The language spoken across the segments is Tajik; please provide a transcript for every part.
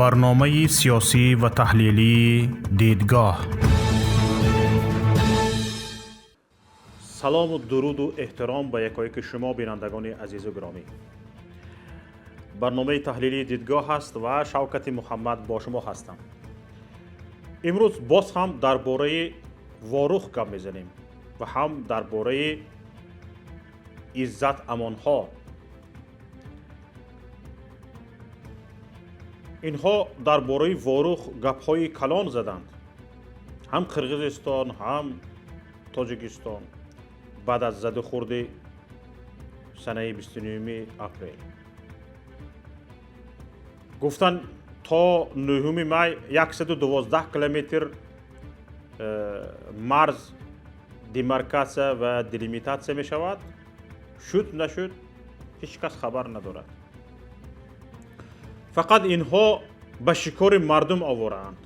Барномаи сиёсӣ ва таҳлилии «Дидгоҳ». Салому дуруду эҳтиром ба якояки шумо, бинандагони азизу гиромӣ. Барномаи таҳлилии «Дидгоҳ» аст ва Шавкати Муҳаммад бо шумо ҳастам. Имрӯз боз ҳам дар бораи Ворух гап мезанем ва ҳам дар бораи Иззат Амонҳо. Инҳо дар бораи Ворух гапҳои калон заданд, ҳам Қирғизистон, ҳам Тоҷикистон, баъд аз задухӯрди санаи 29 апрел. Гуфтанд, то 9 май 112 километр марз демаркатсия ва делимитатсия мешавад. Шуд, нашуд, ҳеҷ кас хабар надорад. Фақат инҳо ба шикори мардум овораанд,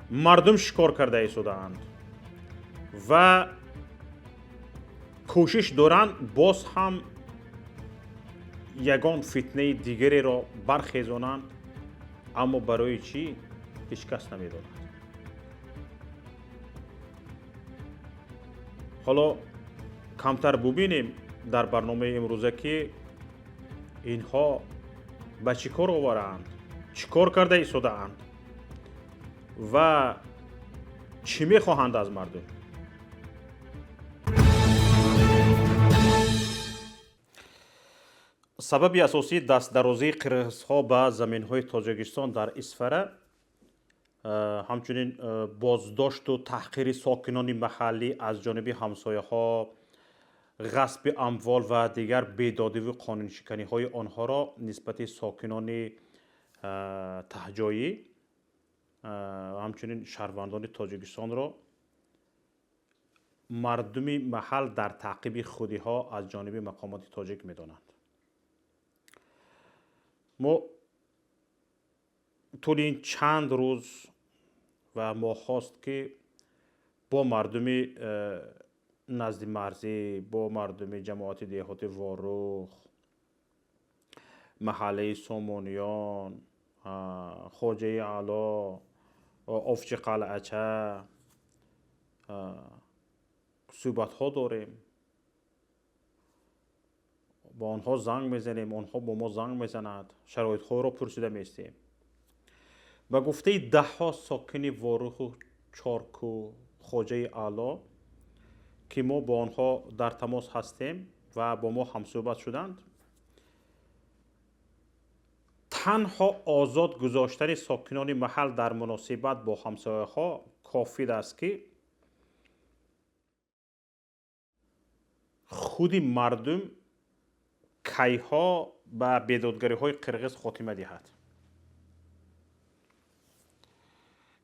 мардум шикор карда истодаанд ва кӯшиш доранд боз ҳам ягон фитнаи дигареро бархезонанд, аммо барои чӣ, ҳеҷ кас намедонад. Ҳоло камтар бубинем дар барномаи имрӯза, ки инҳо ба чӣ кор овораанд, чӣ кор карда истодаанд ва чӣ мехоҳанд аз мардум. Сабаби асосии дастдарозии қирғизҳо ба заминҳои Тоҷикистон дар Исфара, ҳамчунин боздошту таҳқири сокинони маҳаллӣ аз ҷониби ҳамсояҳо, ғасби амвол ва дигар бедодиву қонуншиканиҳои онҳоро нисбати сокинони таҳҷоӣ, ҳамчунин шаҳрвандони Тоҷикистонро мардуми маҳал дар таъқиби худиҳо аз ҷониби мақомоти тоҷик медонанд. Мо тӯли ин чанд рӯз ва моҳҳост, ки бо мардуми назди марзӣ, бо мардуми ҷамоати деҳоти Ворух, маҳаллаи Сомониён, Хоҷаи Аъло, Овчи Қалъача суҳбатҳо дорем, бо онҳо занг мезанем, онҳо бо мо занг мезанад, шароитҳоро пурсида меистем. Ба гуфтаи даҳҳо сокини Воруху Чорку, Хоҷаи Аъло, ки мо бо онҳо дар тамос ҳастем ва бо мо ҳамсӯҳбат шуданд, танҳо озод гузоштани сокинони маҳал дар муносибат бо ҳамсояҳо кофир аст, ки худи мардум кайҳо ба бедодгариҳои қирғиз хотима диҳад.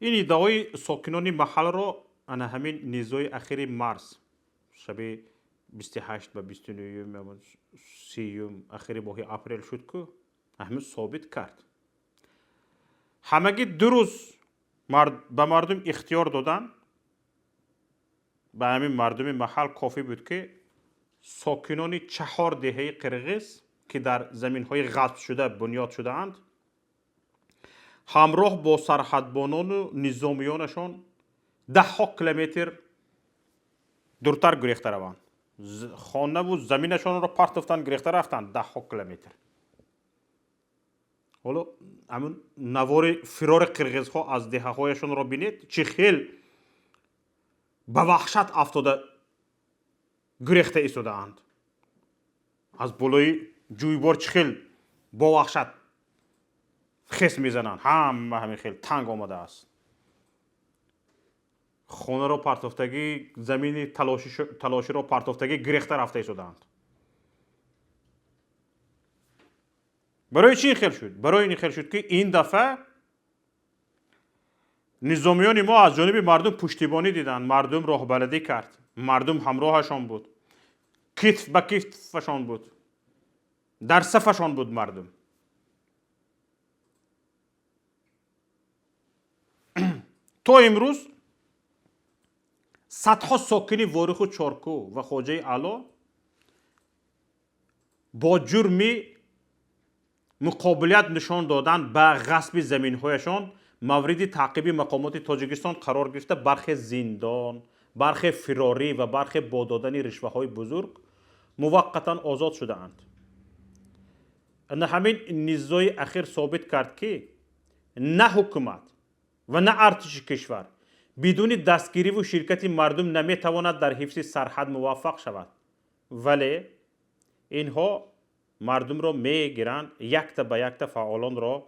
Ин иддаои сокинони маҳалро ана ҳамин низои ахири марз, шаби 28 ба 29, 30 ахири моҳи апрел шуд, ку ҳамин собит кард. Ҳамагӣ 2 рӯз ба мардум ихтиёр додан, ба ҳамин мардуми маҳал кофӣ буд, ки сокинони 4 деҳаи қирғиз, ки дар заминҳои ғасбшуда бунёд шудаанд, ҳамроҳ бо сарҳадбонону низомиёнашон даҳҳо километр дуртар гурехта раванд. Хонаву заминашонро партофтанд, гурехта рафтанд даҳҳо километр. Ҳоло ҳамин навори фирори қирғизҳо аз деҳаҳояшонро бинед, чӣ хел ба ваҳшат афтода гурехта истодаанд. Аз болои ҷӯйбор чӣ хел бо ваҳшат хес мезананд, ҳама ҳамин хел танг омадааст. Хонаро партофтагӣ, замини талоширо партофтагӣ гирехта рафта истодаанд. Барои чӣ ин хел шуд? Барои ин хел шуд, ки ин дафъа низомиёни мо аз ҷониби мардум пуштибонӣ диданд, мардум роҳбаладӣ кард, мардум ҳамроҳашон буд, китф ба китфашон буд, дар сафашон буд мардум. То имрӯз садҳо сокини Воруху Чорку ва Хоҷаи Аъло бо ҷурми Муқобилият нишон додан ба ғасби заминҳояшон мавриди таъқиби мақомоти Тоҷикистон қарор гирифта, бархе зиндон, бархе фирорӣ ва бархе бо додани ришваҳои бузург муваққатан озод шудаанд. Ана ҳамин низои ахир собит кард, ки на ҳукумат ва на артиши кишвар бидуни дастгириву ширкати мардум наметавонад дар ҳифзи сарҳад муваффақ шавад. Вале инҳо мардумро мегиранд, якта ба якта фаъолонро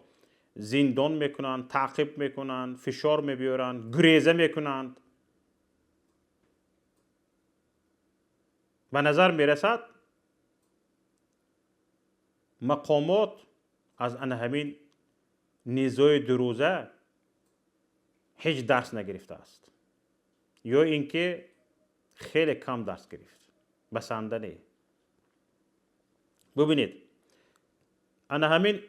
зиндон мекунанд, таъқиб мекунанд, фишор мебиёранд, гуреза мекунанд. Ба назар мерасад, мақомот аз ана ҳамин низои дурӯза ҳеҷ дарс нагирифтааст ё ин ки хеле кам дарс гирифт, басанда не. Бубинед, ана ҳамин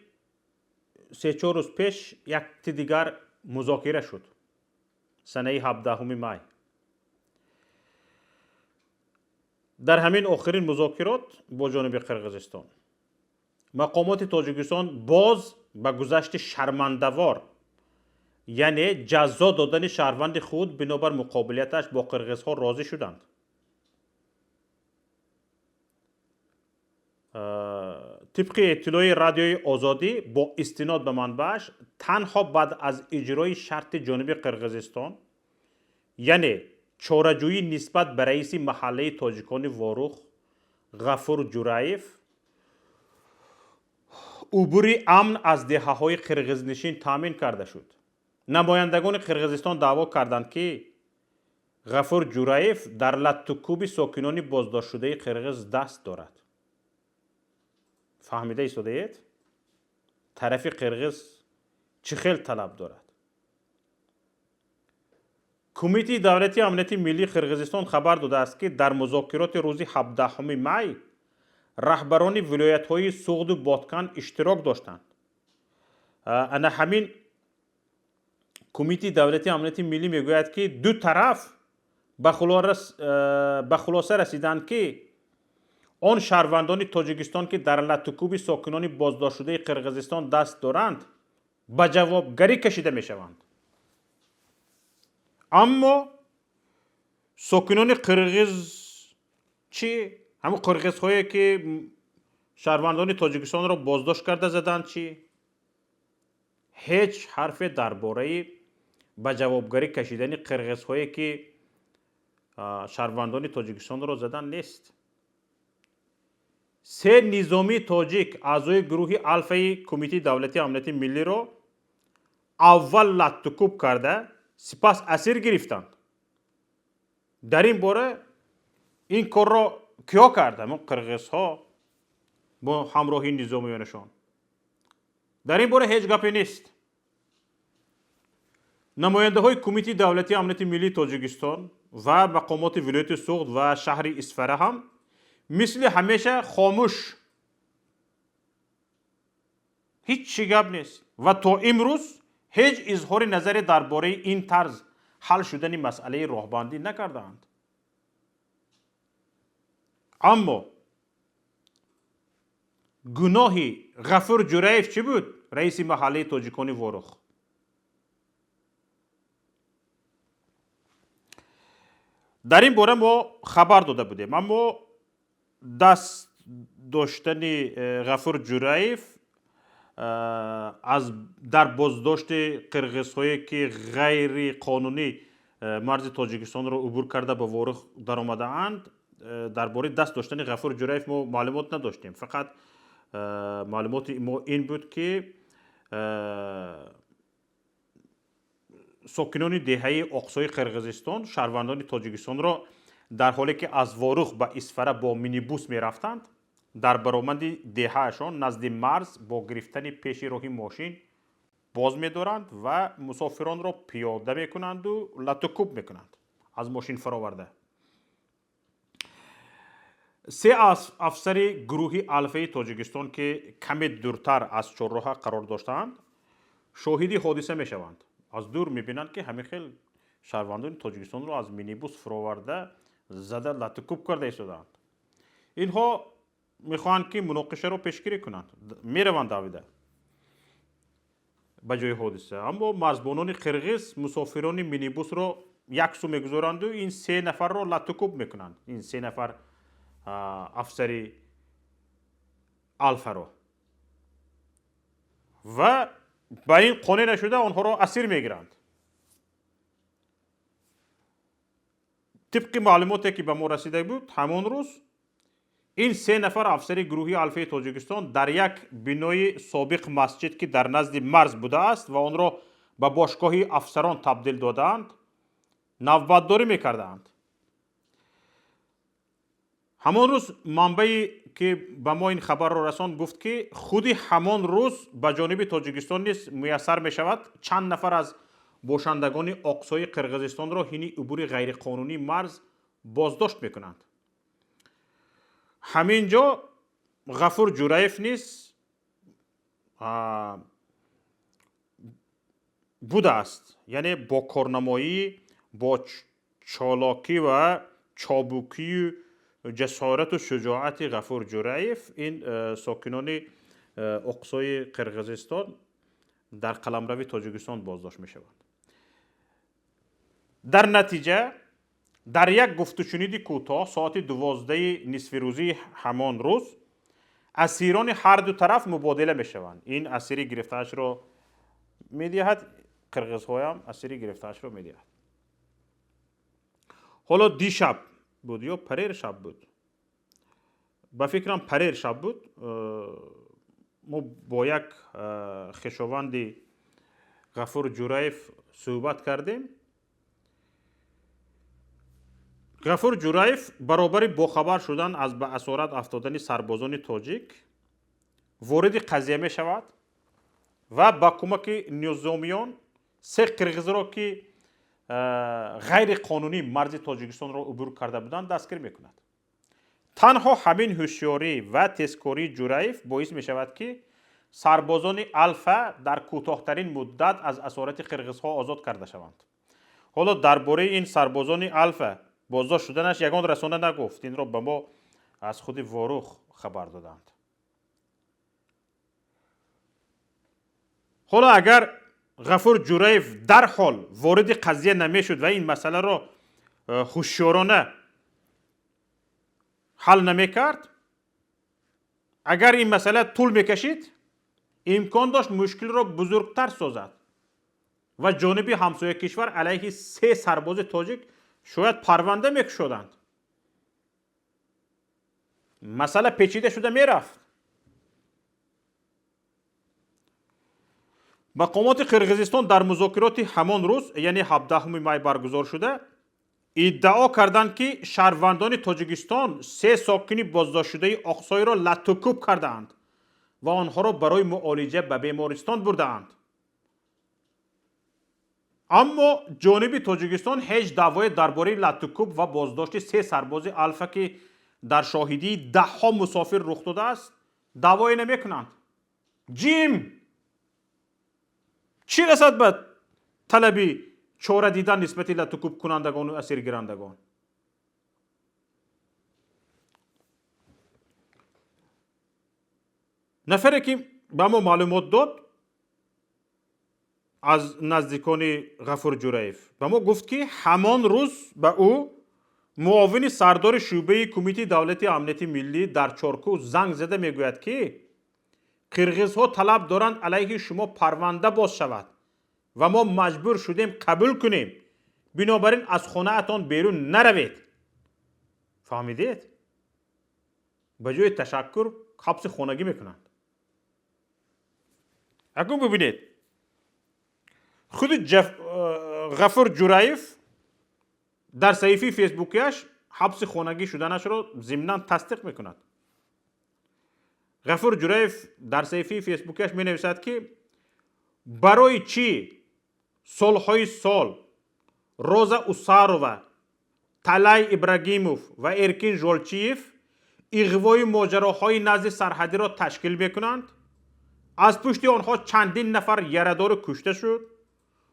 3-4 рӯз пеш якти дигар музокира шуд, санаи 17 май. Дар ҳамин охирин музокирот бо ҷониби Қирғизистон мақомоти Тоҷикистон боз ба гузашти шармандавор, яъне ҷазо додани шаҳрванди худ бинобар муқобилияташ бо қирғизҳо розӣ шуданд. Тибқи иттилои Радиои Озодӣ бо истинод ба манбааш, танҳо баъд аз иҷрои шарти ҷониби Қирғизистон, яъне чораҷӯӣ нисбат ба раиси маҳаллаи тоҷикони Ворух Ғафур Ҷураев, убури амн аз деҳаҳои қирғизнишин таъмин карда шуд. Намояндагони Қирғизистон даъво карданд, ки Ғафур Ҷураев дар латтукӯби сокинони боздоштшудаи қирғиз даст дорад. Фаҳмида истодаед, тарафи қирғиз чӣ хел талаб дорад? Кумитаи давлатии амнияти миллии Қирғизистон хабар додааст, ки дар музокироти рӯзи 17 май раҳбарони вилоятҳои Суғду Боткан иштирок доштанд. Ана ҳамин Кумитаи давлатии амнияти миллӣ мегӯяд, ки ду тараф ба хулоса расиданд, ки он шаҳрвандони Тоҷикистон, ки дар латтукӯби сокинони боздоштшудаи Қирғизистон даст доранд, ба ҷавобгарӣ кашида мешаванд. Аммо сокинони қирғиз чӣ? Ҳамун қирғизҳое, ки шаҳрвандони Тоҷикистонро боздошт карда заданд, чӣ? Ҳеҷ ҳарфе дар бораи ба ҷавобгарӣ кашидани қирғизҳое, ки шаҳрвандони Тоҷикистонро заданд, нест. Се низомии тоҷик, аъзои гурӯҳи Алфаи Кумитаи давлатии амнияти миллиро аввал латтукӯб карда, сипас асир гирифтанд. Дар ин бора ин корро киё кард? Ҳамон қирғизҳо бо ҳамроҳии низомиёнашон. Дар ин бора ҳеҷ гапе нест. Намояндаҳои Кумитаи давлатии амнияти миллии Тоҷикистон ва мақомоти вилояти Суғд ва шаҳри Исфара ҳам мисли ҳамеша хомӯш, ҳеҷ чӣ гап нест ва то имрӯз ҳеҷ изҳори назаре дар бораи ин тарз ҳал шудани масъалаи роҳбандӣ накардаанд. Аммо гуноҳи Ғафур Ҷураев чӣ буд, раиси маҳаллаи тоҷикони Ворух? Дар ин бора мо хабар дода будем, аммо даст доштани Ғафур Ҷураев аз дар боздошти қирғизҳое, ки ғайриқонунӣ марзи Тоҷикистонро убур карда, ба Ворух даромадаанд, дар бораи даст доштани Ғафур Ҷураев мо маълумот надоштем. Фақат маълумоти мо ин буд, ки сокинони деҳаи Оқсои Қирғизистон шаҳрвандони Тоҷикистонро дар ҳоле ки аз Ворух ба Исфара бо минибус мерафтанд, дар баромади деҳаашон назди марз бо гирифтани пеши роҳи мошин боз медоранд ва мусофиронро пиёда мекунанду латукӯб мекунанд аз мошин фароварда. Се афсари гурӯҳи Алфаи Тоҷикистон, ки каме дуртар аз чорроҳа қарор доштаанд, шоҳиди ҳодиса мешаванд. Аз дур мебинанд, ки ҳамин хел шаҳрвандони Тоҷикистонро аз минибус фуроварда, зада, латукӯб карда истодаанд. Инҳо Мехоҳанд, ки муноқишаро пешгирӣ кунанд, мераванд давида ба ҷои ҳодиса, аммо марзбонони қирғиз мусофирони минибусро яксу мегузоранду ин се нафарро латтукуб мекунанд, ин се нафар афсари Алфаро, ва ба ин қонеъ нашуда, онҳоро асир мегиранд. Тибқи маълумоте, ки ба мо расида буд, ҳамон рӯз ин се нафар афсари гурӯҳи Алфаи Тоҷикистон дар як бинои собиқ масҷид, ки дар назди марз будааст ва онро ба бошгоҳи афсарон табдил додаанд, навбатдорӣ мекардаанд. Ҳамон рӯз манбае, ки ба мо ин хабарро расонд, гуфт, ки худи ҳамон рӯз ба ҷониби Тоҷикистон низ муяссар мешавад чанд нафар аз бошандагони Оқсои Қирғизистонро ҳини убури ғайриқонунии марз боздошт мекунанд. Ҳамин ҷо Ғафур Ҷураев низ будааст, яъне бо корнамоӣ, бо чолокӣ ва чобукию ҷасорату шуҷоати Ғафур Ҷураев ин сокинони Оқсои Қирғизистон дар қаламрави Тоҷикистон боздошт мешаванд. Дар натиҷа дар як гуфтушуниди кӯтоҳ соати 12-и нисфирӯзии ҳамон рӯз асирони ҳарду тараф мубодила мешаванд. Ин асири гирифтаашро медиҳад, қирғизҳоям асири гирифтаашро медиҳад. Ҳоло дишаб буд ё парер шаб буд, ба фикрам, парер шаб буд, мо бо як хешованди Ғафур Ҷураев суҳбат кардем. Ғафур Ҷураев баробари бохабар шудан аз ба асорат афтодани сарбозони тоҷик вориди қазия мешавад ва ба кӯмаки низомиён се қирғизро, ки ғайриқонунӣ марзи Тоҷикистонро убур карда буданд, дастгир мекунад. Танҳо ҳамин ҳушёрӣ ва тезкории Ҷураев боис мешавад, ки сарбозони Алфа дар кӯтоҳтарин муддат аз асорати қирғизҳо озод карда шаванд. Ҳоло дар бораи ин сарбозони Алфа боздошт шуданаш ягон расона нагуфт, инро ба мо аз худи Ворух хабар доданд. Ҳоло агар Ғафур Ҷураев дарҳол вориди қазия намешуд ва ин масъаларо ҳушёрона ҳал намекард, агар ин масъала тӯл мекашид, имкон дошт мушкилро бузургтар созад ва ҷониби ҳамсоя кишвар алайҳи се сарбози тоҷик шояд парванда мекушоданд. Масъала печида шуда мерафт. Мақомоти Қирғизистон дар музокироти ҳамон рӯз, яъне 17 май баргузор шуда, иддао карданд, ки шаҳрвандони Тоҷикистон се сокини боздоштшудаи Оқсойро латтукуб кардаанд ва онҳоро барои муолиҷа ба бемористон бурдаанд. Аммо ҷониби Тоҷикистон ҳеҷ даъвое дар бораи латтукуб ва боздошти се сарбози Алфа, ки дар шоҳидии даҳҳо мусофир рух додааст, даъвое намекунанд. Ҷим! Чӣ расад ба талаби чора дидан нисбати латтукубкунандагону асиргирандагон? Нафаре, ки ба мо маълумот дод аз наздикони Ғафур Ҷураев, ба мо гуфт, ки ҳамон рӯз ба ӯ муовини сардори шӯъбаи Кумитаи давлати амнияти миллӣ дар Чоркӯ занг зада мегӯяд, ки қирғизҳо талаб доранд, алайҳи шумо парванда боз шавад ва мо маҷбур шудем қабул кунем, бинобар ин аз хонаатон берун наравед. Фаҳмидед? Ба ҷои ташаккур ҳабси хонагӣ мекунанд. Акун бибинед, худи Ғафур Ҷураев дар саҳифаи фейсбукияш ҳабси хонагӣ шуданашро зимнан тасдиқ мекунад. Ғафур Ҷураев дар саҳифаи фейсбукияш менависад, ки барои чӣ солҳои сол Роза Усарова, Талай Ибрагимов ва Эркин Жолчиев иғвои моҷароҳои назди сарҳадиро ташкил мекунанд, аз пушти онҳо чандин нафар ярадору кушта шуд,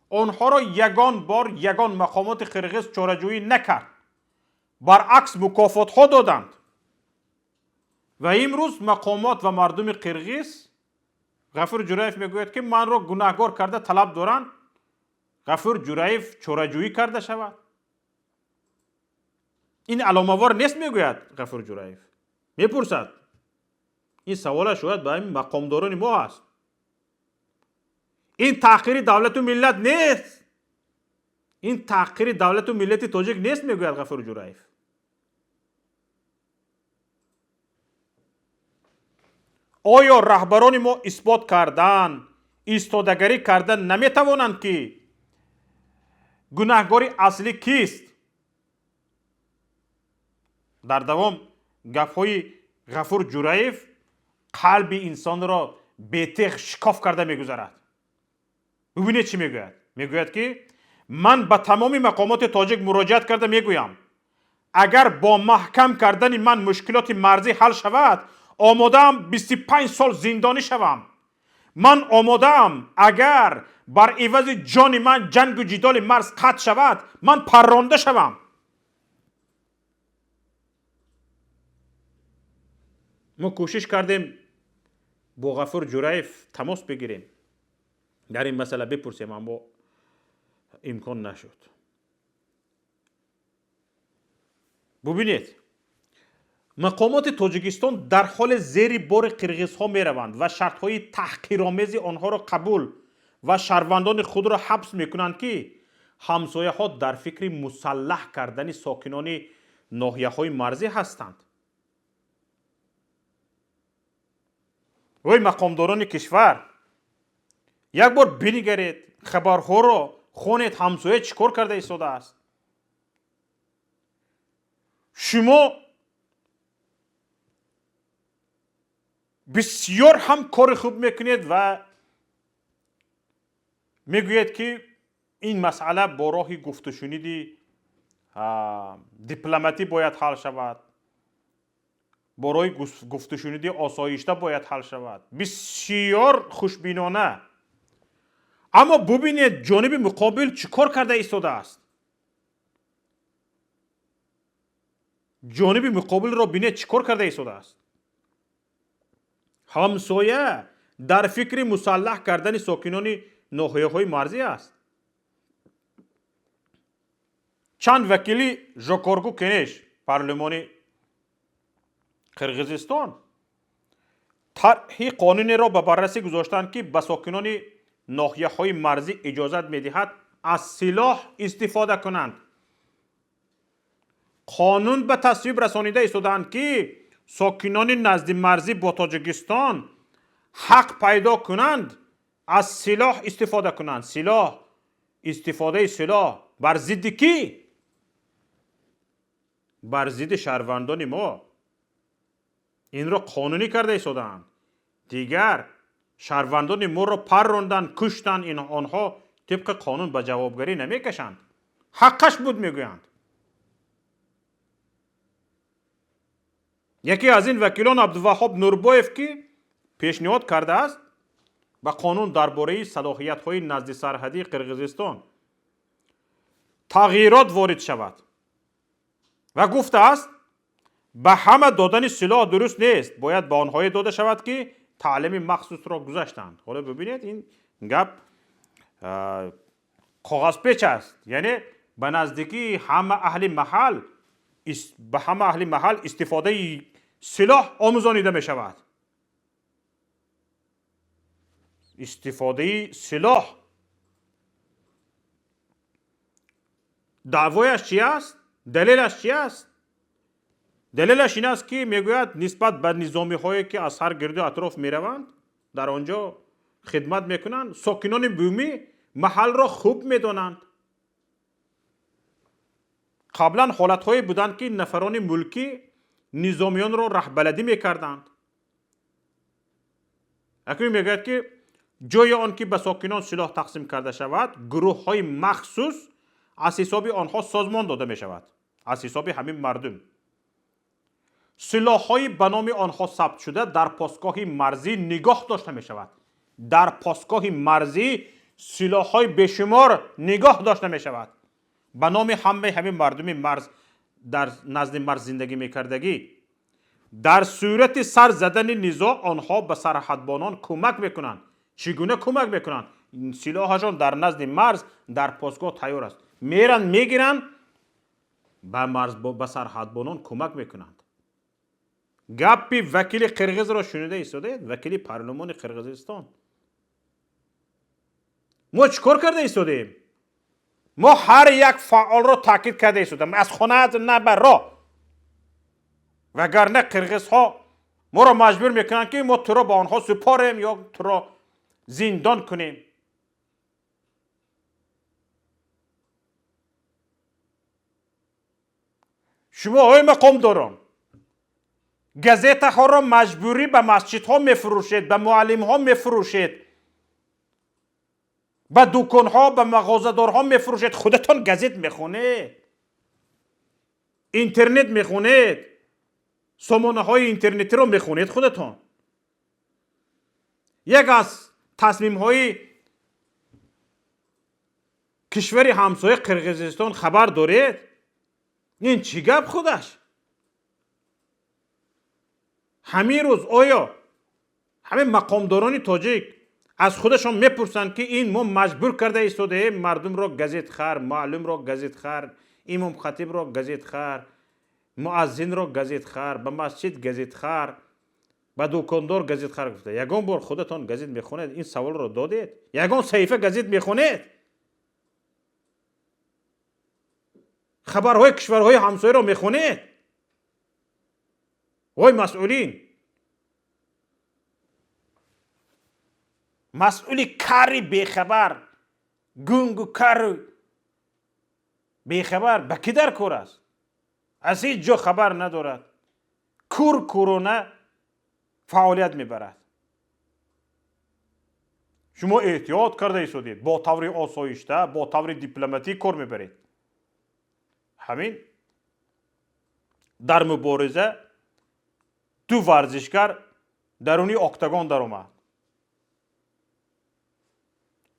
онҳоро ягон бор ягон мақомоти қирғиз чораҷӯӣ накард, баръакс мукофотҳо доданд. Ва имрӯз мақомот ва мардуми қирғиз, Ғафур Ҷураев мегӯяд, ки манро гунаҳгор карда талаб доранд, Ғафур Ҷураев чораҷӯӣ карда шавад. Ин аломавор нест, мегӯяд Ғафур Ҷураев. Мепурсад, ин савола шояд ба ҳамин мақомдорони мо аст. Ин таҳқири давлату миллат нест, ин таҳқири давлату миллати тоҷик нест, мегӯяд Ғафур Ҷураев. Оё раҳбарони мо исбот кардан, истодагарӣ кардан наметавонанд, ки гунаҳгори аслӣ кист? Дар давом гапҳои Ғафур Ҷураев қалби инсонро бетеғ шикоф карда мегузарад. Бубинед, чӣ мегӯяд. Мегӯяд, ки ман ба тамоми мақомоти тоҷик муроҷиат карда мегӯям: агар бо маҳкам кардани ман мушкилоти марзӣ ҳал шавад, омодаам 25 сол зиндонӣ шавам. Ман омодаам, агар бар ивази ҷони ман ҷангу ҷидоли марз қатъ шавад, ман парронда шавам. Мо кӯшиш кардем, бо Ғафур Ҷураев тамос бигирем, дар ин масъала бипурсем, аммо имкон нашуд. Бубинед, мақомоти Тоҷикистон дар ҳоле зери бори қирғизҳо мераванд ва шартҳои таҳқиромези онҳоро қабул ва шаҳрвандони худро ҳабс мекунанд, ки ҳамсояҳо дар фикри мусаллаҳ кардани сокинони ноҳияҳои марзӣ ҳастанд. Вой, мақомдорони кишвар, як бор бинигаред, хабарҳоро хонед, ҳамсоя чӣ кор карда истодааст. Шумо бисёр ҳам кори хуб мекунед ва мегӯед, ки ин масъала бо роҳи гуфтушуниди дипломатӣ бояд ҳал шавад, бо роҳи гуфтушуниди осоишта бояд ҳал шавад. Бисёр хушбинона. Аммо бубинед, ҷониби муқобил чӣ кор карда истодааст. Ҷониби муқобилро бинед, чӣ кор карда истодааст. Ҳамсоя дар фикри мусаллаҳ кардани сокинони ноҳияҳои марзӣ аст. Чанд вакили Жогорку Кенеш, парлумони Қирғизистон, тарҳи қонунеро ба баррасӣ гузоштанд, ки ба сокинони ноҳияҳои марзӣ иҷозат медиҳад аз силоҳ истифода кунанд. Қонун ба тасвиб расонида истодаанд, ки сокинони назди марзӣ бо Тоҷикистон ҳақ пайдо кунанд аз силоҳ истифода кунанд. Силоҳ, истифодаи силоҳ бар зидди кӣ? Бар зидди шаҳрвандони мо. Инро қонунӣ карда истодаанд. Дигар шаҳрвандони моро парронданд, куштанд, ин онҳо тибқи қонун ба ҷавобгарӣ намекашанд. Ҳаққаш буд, мегӯянд. Яке аз ин вакилон Абдуваҳҳоб Нурбоев, ки пешниҳод кардааст ба қонун дар бораи салоҳиятҳои назди сарҳадии Қирғизистон тағйирот ворид шавад ва гуфтааст, ба ҳама додани силоҳ дуруст нест, бояд ба онҳое дода шавад, ки таълими махсусро гузаштанд. Ҳоло бибинед, ин гап коғазпеч аст, яъне ба наздикии ҳама аҳли маҳал, ба ҳама аҳли маҳал истифодаи силоҳ омӯзонида мешавад. Истифодаи силоҳ. Даъвояш чи аст? Далелаш чи аст? Далелаш ин аст, ки мегӯяд, нисбат ба низомиҳое, ки аз ҳар гирду атроф мераванд, дар он ҷо хидмат мекунанд, сокинони бумӣ маҳалро хуб медонанд. Қаблан ҳолатҳое буданд, ки нафарони мулкӣ низомиёнро раҳбаладӣ мекарданд. Акнун мегӯяд, ки ҷои он ки ба сокинон силоҳ тақсим карда шавад, гурӯҳҳои махсус аз ҳисоби онҳо созмон дода мешавад, аз ҳисоби ҳамин мардум. Силоҳҳои ба номи онҳо сабт шуда дар постгоҳи марзӣ нигоҳ дошта мешавад. Дар постгоҳи марзӣ силоҳҳои бешумор нигоҳ дошта мешавад ба номи ҳамаи ҳамин мардуми марз, дар назди марз зиндагӣ мекардагӣ. Дар сурати сар задани низоъ онҳо ба сарҳадбонон кӯмак мекунанд. Чӣ гуна кӯмак мекунанд? Силоҳашон дар назди марз дар постгоҳ тайёр аст, меранд, мегиранд, ба марз, ба сарҳадбонон кӯмак мекунанд. Гапи вакили қирғизро шунида истодаед, вакили парлумони Қирғизистон. Мо чӣ кор карда истодаем? Мо ҳар як фаъолро таъкид карда истодаем: аз хонаат набаро, вагарна қирғизҳо моро маҷбур мекунанд, ки мо туро ба онҳо супорем ё туро зиндон кунем. Шумо, ҳои мақомдорон, газетаҳоро маҷбурӣ ба масҷидҳо мефурӯшед, ба муаллимҳо мефурӯшед, ба дуконҳо, ба мағозадорҳо мефурӯшед. Худатон газет мехонед, интернет мехонед, сомонаҳои интернетиро мехонед худатон? Як аз тасмимҳои кишвари ҳамсоя Қирғизистон хабар доред? Ин чӣ гап худаш? Ҳамин рӯз оё ҳамин мақомдорони тоҷик аз худашон мепурсанд, ки ин мо маҷбур карда истодаем мардумро: газет хар, муаллимро газет хар, имомхатибро газет хар, муаззинро газет хар, ба масҷид газет хар, ба дукондор газет хар гуфта? Ягон бор худатон газет мехонед? Ин саволро додед? Ягон саҳифа газет мехонед? Хабарҳои кишварҳои ҳамсояро мехонед? Вой, масъулин, масъули кари бехабар, гунгу кару бехабар ба кӣ дар кор аст? Аз ҳеҷ ҷо хабар надорад, кур курона фаъолият мебарад. Шумо эҳтиёт карда истодед, бо таври осоишта, бо таври дипломатӣ кор мебаред. Ҳамин дар мубориза ду варзишгар даруни октагон даромад.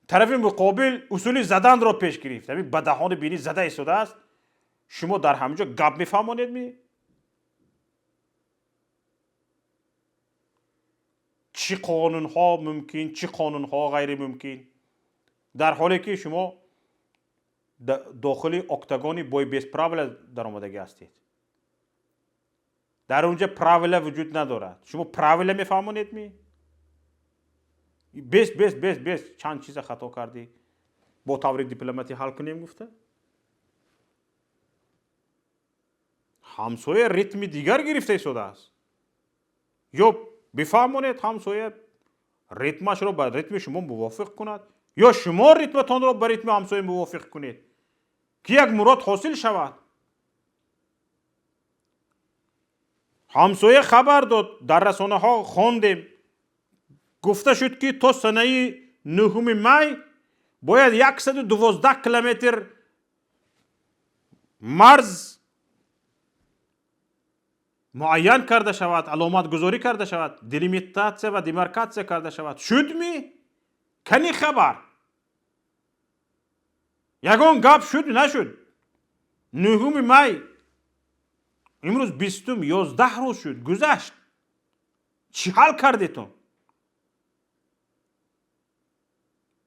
Тарафи муқобил усули заданро пеш гирифт. Ҳамин ба даҳони бинӣ зада истодааст. Шумо дар ҳамин ҷо гап мефаҳмонед ми? Чӣ қонунҳо мумкин, чӣ қонунҳо ғайримумкин, дар ҳоле ки шумо дохили октагони бой без правила даромадагӣ ҳастед. Дар онҷа правила вуҷуд надорад. Шумо правила мефаҳмонед ми? Бес, бес, бес, бес, чанд чиза хато кардӣ, бо таври дипломатӣ ҳал кунем гуфта. Ҳамсоя ритми дигар гирифта истодааст. Ё бифаҳмонед, ҳамсоя ритмашро ба ритми шумо мувофиқ кунад, ё шумо ритматонро ба ритми ҳамсоя мувофиқ кунед, ки як мурод ҳосил шавад. Ҳамсоя хабар дод, дар расонаҳо хондем, гуфта шуд, ки то санаи 9 май бояд 112 километр марз муайян карда шавад, аломатгузорӣ карда шавад, делимитатсия ва демаркатсия карда шавад. Шудми? Кани хабар? Ягон гап шуд, нашуд? 9 май, имрӯз 20-ум, 11 рӯз шуд, гузашт. Чӣ ҳал кардетон?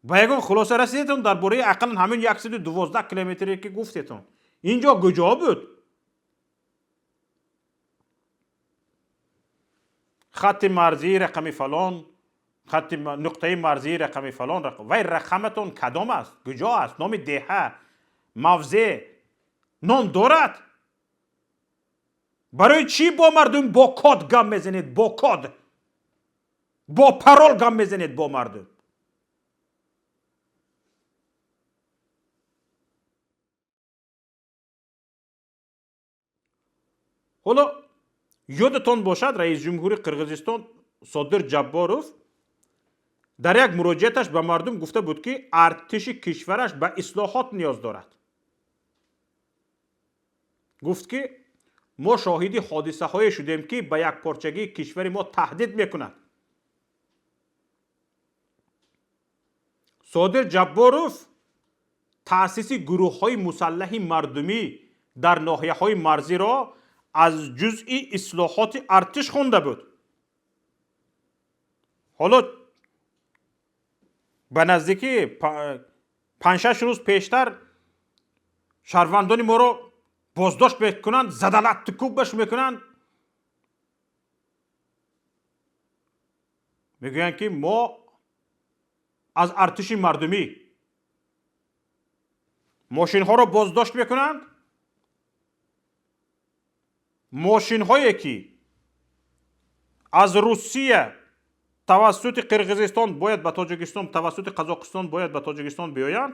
Ба ягон хулоса расидетон дар бораи ақаллан ҳамин 112 километре, ки гуфтетон? Ин ҷо куҷо буд хатти марзии рақами фалон, хатти нуқтаи марзии рақами фалон? Вай рақаматон кадом аст, куҷо аст? Номи деҳа, мавзеъ ном дорад? Барои чӣ бо мардум бо код гап мезанед, бо код, бо парол гап мезанед бо мардум? Ҳоло ёдатон бошад, раисҷумҳури Қирғизистон Содир Ҷабборов дар як муроҷиаташ ба мардум гуфта буд, ки артиши кишвараш ба ислоҳот ниёз дорад. Гуфт, ки мо шоҳиди ҳодисаҳое шудем, ки ба якпорчагии кишвари мо таҳдид мекунад. Содир Ҷабборов таъсиси гурӯҳҳои мусаллаҳи мардумӣ дар ноҳияҳои марзиро Аз ҷузъи ислоҳоти артиш хонда буд. Ҳоло ба наздикӣ 5-6 рӯз пештар шаҳрвандони моро боздошт мекунанд, задалатту кӯбаш мекунанд, мегӯянд, ки мо аз артиши мардумӣ. Мошинҳоро боздошт мекунанд, мошинҳое ки аз Русия тавассути Қирғизистон бояд ба Тоҷикистон, тавассути Қазоқистон бояд ба Тоҷикистон биёянд,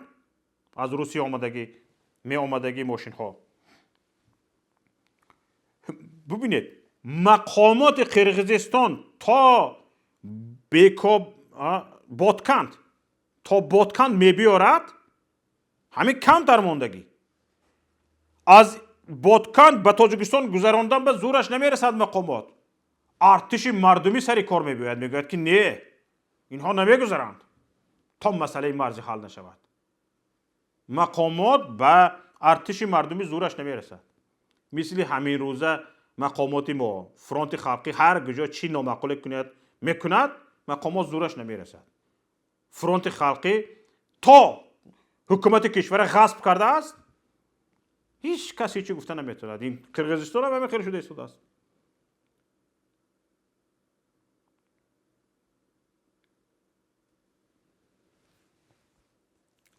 аз Русия омадагӣ меомадагӣ мошинҳо. Бубинед, мақомоти Қирғизистон то Бекоб Ботканд, то Ботканд мебиёрад, ҳамин камтар мондагӣ. Аз Ботканд ба Тоҷикистон гузарондан ба зӯраш намерасад мақомот. Артиши мардумӣ сари кор мебиёяд, мегӯяд, ки не, инҳо намегузаранд, то масъалаи марзӣ ҳал нашавад. Мақомот ба артиши мардумӣ зӯраш намерасад. Мисли ҳамин рӯза мақомоти мо, фронти халқӣ ҳар куҷо чӣ номаъқуле кунад, мекунад, мақомот зӯраш намерасад. Фронти халқӣ то ҳукумати кишвара ғасб кардааст, ҳеҷ кас ҳечи гуфта наметавонад. Ин Қирғизистон ҳам ҳамин хел шуда истодааст.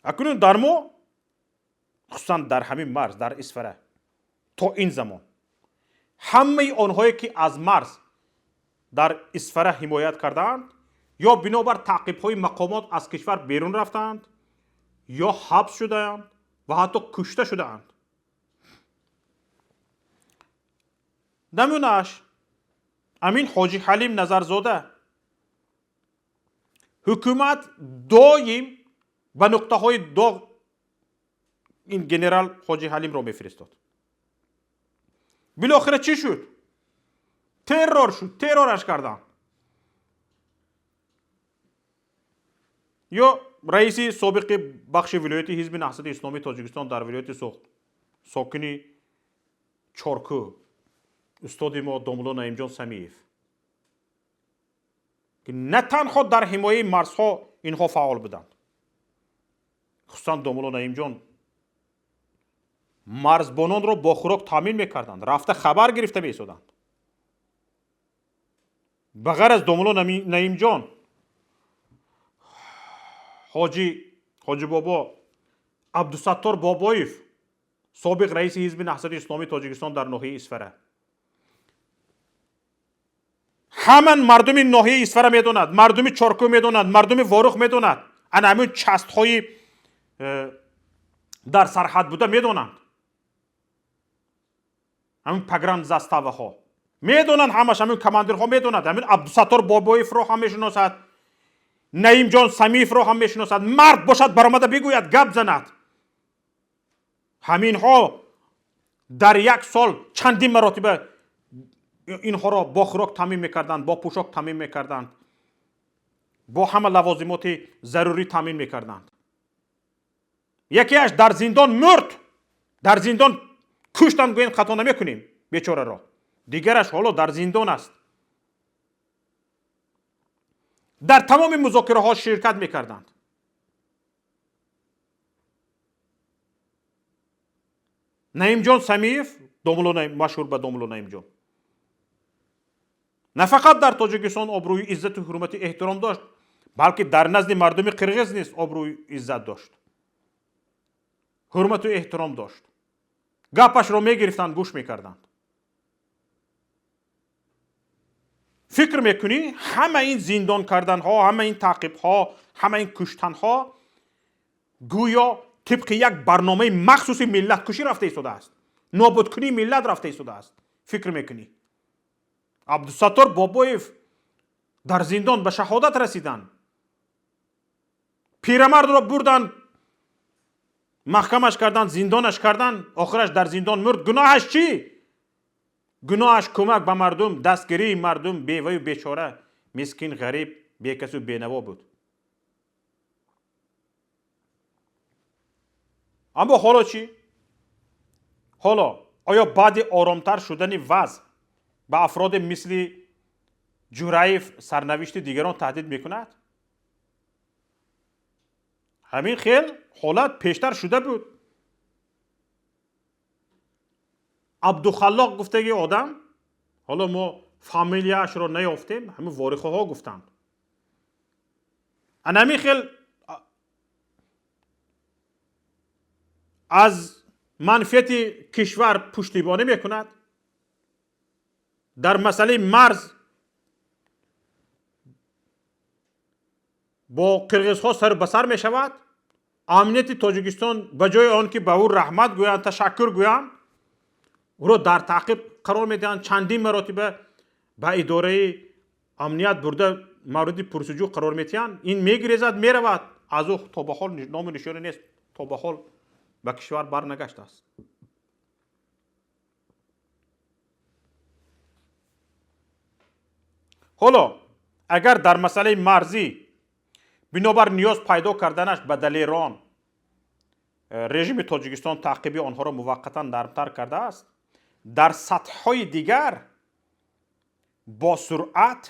Акнун дар мо, хусусан дар ҳамин марз, дар Исфара, то ин замон ҳамаи онҳое ки аз марз дар Исфара ҳимоят кардаанд, ё бинобар таъқибҳои мақомот аз кишвар берун рафтаанд, ё ҳабс шудаанд ва ҳатто кушта шудаанд. Намунааш Амин Ҳоҷи Ҳалим Назарзода. Ҳукумат доим ба нуқтаҳои доғ ин генерал Ҳоҷи Ҳалимро мефиристод. Билохира чӣ шуд? Террор шуд, террораш карданд. Ё раиси собиқи бахши вилояти ҳизби Наҳзати Исломии Тоҷикистон дар вилояти Суғд, сокини Чоркӯ, устоди мо домулло Наимҷон Самиев, ки на танҳо дар ҳимояи марзҳо инҳо фаъол буданд, хусусан домулло Наимҷон марзбононро бо хӯрок таъмин мекарданд, рафта хабар гирифта меистоданд. Ба ғайр аз домулло Наимҷон, Ҳоҷи Бобо Абдусаттор Бобоев, собиқ раиси ҳизби Наҳзати Исломии Тоҷикистон дар ноҳияи Исфара, ҳаман мардуми ноҳияи Исфара медонад, мардуми Чоркӯ медонад, мардуми Ворух медонад, ана ҳамин частҳои дар сарҳад буда медонанд, ҳамин погранзаставаҳо медонанд, ҳамаш ҳамин командирҳо медонад, ҳамин Абдусаттор Бобоевро ҳам мешиносад, Наимҷон Самиевро ҳам мешиносад. Мард бошад, баромада бигӯяд, гап занад. Ҳаминҳо дар як сол чандин маротиба инҳоро бо хӯрок таъмин мекарданд, бо пӯшок таъмин мекарданд, бо ҳама лавозимоти зарурӣ таъмин мекарданд. Якеаш дар зиндон мурд, дар зиндон куштанд, гӯем хато намекунем бечораро. Дигараш ҳоло дар зиндон аст. Дар тамоми музокираҳо ширкат мекарданд. Наимҷон Самиев, машҳур ба домулло Наимҷон, на фақат дар Тоҷикистон обрӯи иззату ҳурмати эҳтиром дошт, балки дар назди мардуми қирғиз низ обрӯи иззат дошт, ҳурмату эҳтиром дошт. Гапашро мегирифтанд, гӯш мекарданд. Фикр мекунӣ, ҳама ин зиндон карданҳо, ҳама ин таъқибҳо, ҳама ин куштанҳо гӯё тибқи як барномаи махсуси миллаткушӣ рафта истодааст, нобудкунии миллат рафта истодааст. Фикр мекунӣ, Абдусаттор Бобоев дар зиндон ба шаҳодат расиданд, пирамардро бурданд, маҳкамаш карданд, зиндонаш карданд, охираш дар зиндон мурд. Гуноҳаш чӣ? Гуноҳаш кӯмак ба мардум, дастгирии мардум, беваю бечора, мискин, ғариб, бекасу бенаво буд. Аммо ҳоло чӣ? Ҳоло Оё баъди оромтар шудани вазъ ба афроде мисли Ҷураев сарнавишти дигарон таҳдид мекунад? Ҳамин хел ҳолат пештар шуда буд. Абдухаллоқ гуфтаги одам, ҳоло мо фамилияашро наёфтем, ҳамин ворихоҳо гуфтанд. Ана ҳамин хел аз манфиати кишвар пуштибонӣ мекунад, дар масъалаи марз бо қирғизҳо сар ба сар мешавад. Амнияти Тоҷикистон ба ҷои он ки ба ӯ раҳмат гӯянд, ташаккур гӯянд, ӯро дар таъқиб қарор медиҳанд, чандин маротиба ба идораи амният бурда мавриди пурсуҷӯ қарор медиҳанд. Ин мегирезад, меравад, аз ӯ то ба ҳол ному нишоне нест, то ба ҳол ба кишвар барнагаштааст. Ҳоло агар дар масъалаи марзӣ бинобар ниёз пайдо карданаш ба далерон режими Тоҷикистон таъқиби онҳоро муваққатан нармтар кардааст, дар сатҳҳои дигар бо суръат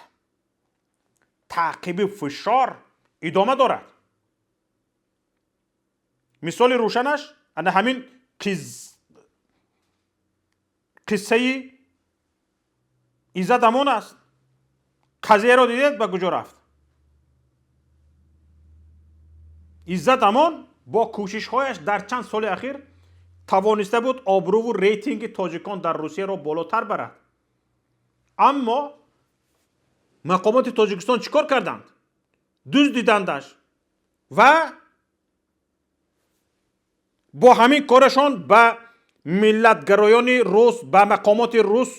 таъқиби фишор идома дорад. Мисоли рӯшанаш ана ҳамин қиссаи Иззат Амон аст. Қазияро дидед ба куҷо рафт? Иззат Амон бо кӯшишҳояш дар чанд соли ахир тавониста буд обрӯву рейтинги тоҷикон дар Русияро болотар барад. Аммо мақомоти Тоҷикистон чӣ кор карданд? Дуз дидандаш ва бо ҳамин корашон ба миллатгароёни рус, ба мақомоти рус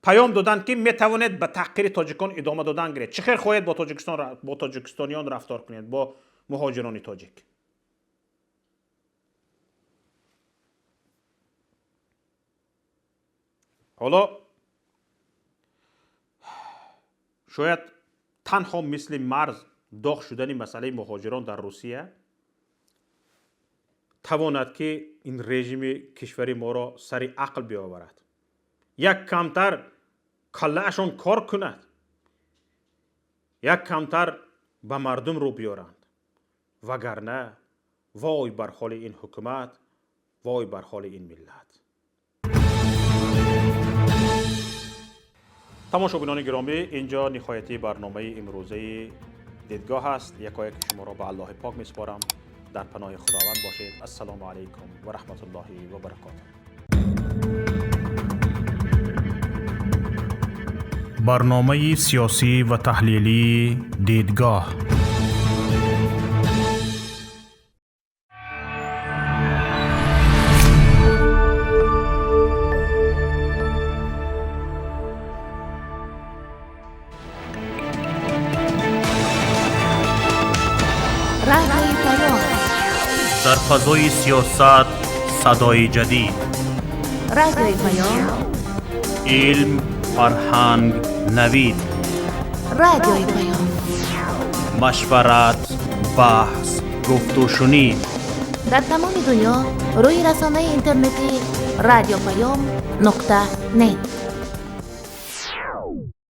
паём доданд, ки метавонед ба таҳқири тоҷикон идома додан гиред. Чӣ хел хоҳед бо тоҷикистониён рафтор кунед, бо муҳоҷирони тоҷик? Ҳоло шояд танҳо мисли марз доғ шудани масъалаи муҳоҷирон дар Русия тавонад, ки ин режими кишвари моро сари ақл биёварад, як камтар каллаашон кор кунад, як камтар ба мардум рӯ биёранд. Вагарна вой бар ҳоли ин ҳукумат, вой бар ҳоли ин миллат. Тамошобинони гиромӣ, инҷо ниҳояти барномаи имрӯзаи дидгоҳ аст. Якояки шуморо ба Аллоҳи пок месупорам. Дар паноҳи Худованд бошед. Ассалому алайкум ва раҳматуллоҳи ва баракотуҳ. Барномаи сиёсӣ ва таҳлилии дидгоҳ. Дар фазои сиёсат садои ҷадид. Радиои Паём. Илм, фарҳанг, навид. Радиои Паём. Машварат, баҳс, гуфтушунид. Дар тамоми дунё рӯи расонаи интернетӣ радиопаём нуқта нет.